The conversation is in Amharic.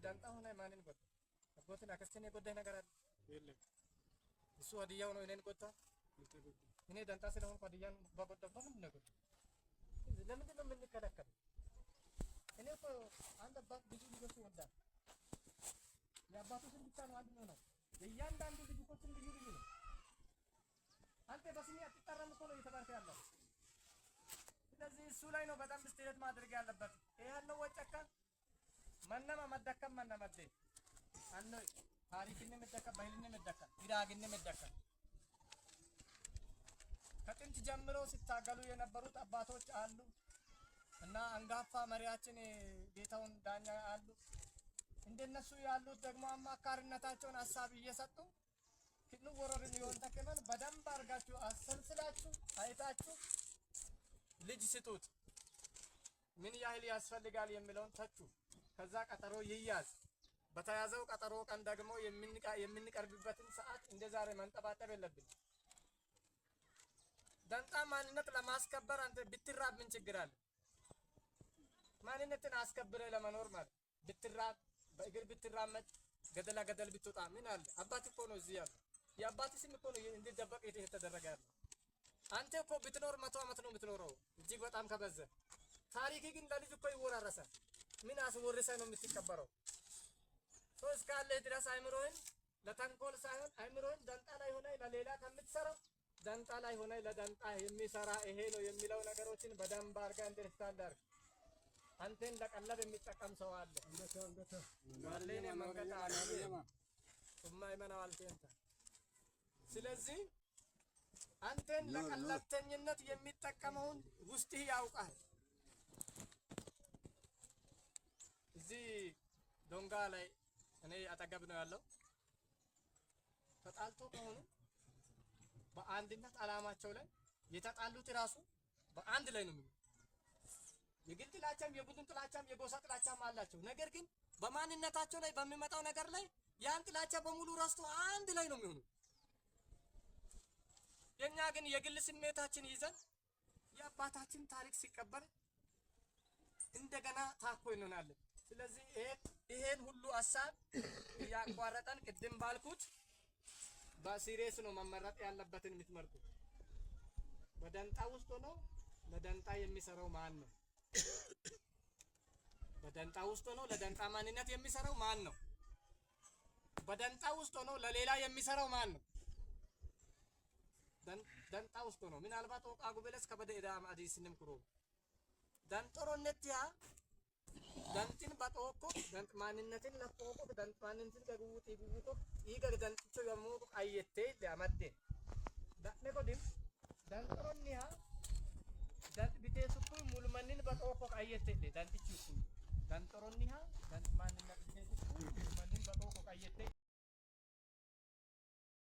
ዳንጣ ሆነ ማንን ጎዳ? አጎትን አክስትን የጎዳህ ነገር አለ? የለም። እሱ ሀዲያ ሆኖ እኔን ጎዳ? አልተጎዳም። እኔ ደንጣ ስለሆንኩ ሀዲያን በጎዳው በምንድን ነው የጎዳው? ለምንድን ነው የምንከለከለው? እኔ እኮ አንድ አባት ብዙ ልጆች ይወልዳል። የአባቱ ስም ብቻ ነው አንድ ነው። የእያንዳንዱ ልጅ እኮ ስም ልዩ ልዩ ነው። አንተ በስሜ አትጠራም እኮ ነው እየተባልክ ያለው። ስለዚህ እሱ ላይ ነው በጣም ስትሬት ማድረግ ያለበት። ይሄ ነው ወጨካ መነማ መደከም መነመደ አነ ታሪክን መደከም፣ ባህልን መደከም፣ ኢራግን መደከም። ከጥንት ጀምሮ ሲታገሉ የነበሩት አባቶች አሉ እና አንጋፋ መሪያችን ጌታሁን ዳኛ አሉ። እንደነሱ ያሉት ደግሞ አማካሪነታቸውን ሀሳብ እየሰጡ ክኑ ወረርን ይሆን ተከመን በደንብ አድርጋችሁ አሰልስላችሁ አይታችሁ ልጅ ስጡት። ምን ያህል ያስፈልጋል የሚለውን ተቹ። ከዛ ቀጠሮ ይያዝ። በተያዘው ቀጠሮ ቀን ደግሞ የምንቀርብበትን ሰዓት እንደ ዛሬ መንጠባጠብ የለብን። ደንጣ ማንነት ለማስከበር አንተ ብትራብ ምን ችግር አለ? ማንነትን አስከብረ ለመኖር ማለት ብትራብ፣ በእግር ብትራመድ፣ ገደላ ገደል ብትወጣ ምን አለ? አባት እኮ ነው እዚህ ያለው። የአባት ስም እኮ ነው እንዲደበቅ የተደረገ ያለው። አንተ እኮ ብትኖር 100 ዓመት ነው የምትኖረው፣ እጅግ በጣም ከበዘ። ታሪክ ግን ለልጅ እኮ ይወራረሳል። ምን አስወርሰ ነው የምትቀበረው? ሰው እስካለህ ድረስ አይምሮህን ለተንኮል ሳይሆን አይምሮህን ደንጣ ላይ ሆነ ለሌላ ከምትሰራው ደንጣ ላይ ሆነ ለደንጣ የሚሰራ ይሄ ነው የሚለው ነገሮችን በደንብ አድርገህ understand አድርግ። አንተን ለቀለብ የሚጠቀም ሰው አለ። ዋሌን መንገድ አለ ሱማ ይመና ዋልቴንታ። ስለዚህ አንተን ለቀለብተኝነት የሚጠቀመውን ውስጥህ ያውቃል። እዚህ ዶንጋ ላይ እኔ አጠገብ ነው ያለው። ተጣልቶ ከሆኑ በአንድነት አላማቸው ላይ የተጣሉት ራሱ በአንድ ላይ ነው የሚሆነው። የግል ጥላቻም የቡድን ጥላቻም የጎሳ ጥላቻም አላቸው። ነገር ግን በማንነታቸው ላይ በሚመጣው ነገር ላይ ያን ጥላቻ በሙሉ ረስቶ አንድ ላይ ነው የሚሆኑ። የኛ ግን የግል ስሜታችን ይዘን የአባታችን ታሪክ ሲቀበር እንደገና ታኮ እንሆናለን። ስለዚህ ይሄን ሁሉ ሀሳብ እያቋረጠን ቅድም ባልኩት በ serious ነው መመረጥ ያለበትን የምትመርጡ። በደንጣ ውስጥ ሆኖ ለደንጣ የሚሰራው ማን ነው? በደንጣ ውስጥ ሆኖ ለደንጣ ማንነት የሚሰራው ማን ነው? በደንጣ ውስጥ ሆኖ ለሌላ የሚሰራው ማን ነው? ደንጣ ውስጥ ሆኖ ምናልባት ኦቃ ጉበለስ ከበደ ኤዳም አዲስንም ኩሮ ደንጦሮነት ያ ደንጥን በጦኮ ደንጥ ማንነትን ለጦኮ ደንጥ ማንነትን ከጉውጥ ይጉውጦ ይገ ደንጥቾ የሞቆ አየቴ ለአመዴ ዳኔ ኮዲም ደንጦሮኒያ ደንጥ ቢቴሱኩ ሙልመንን በጦኮ አየቴ ደንጥቹ ደንጦሮኒያ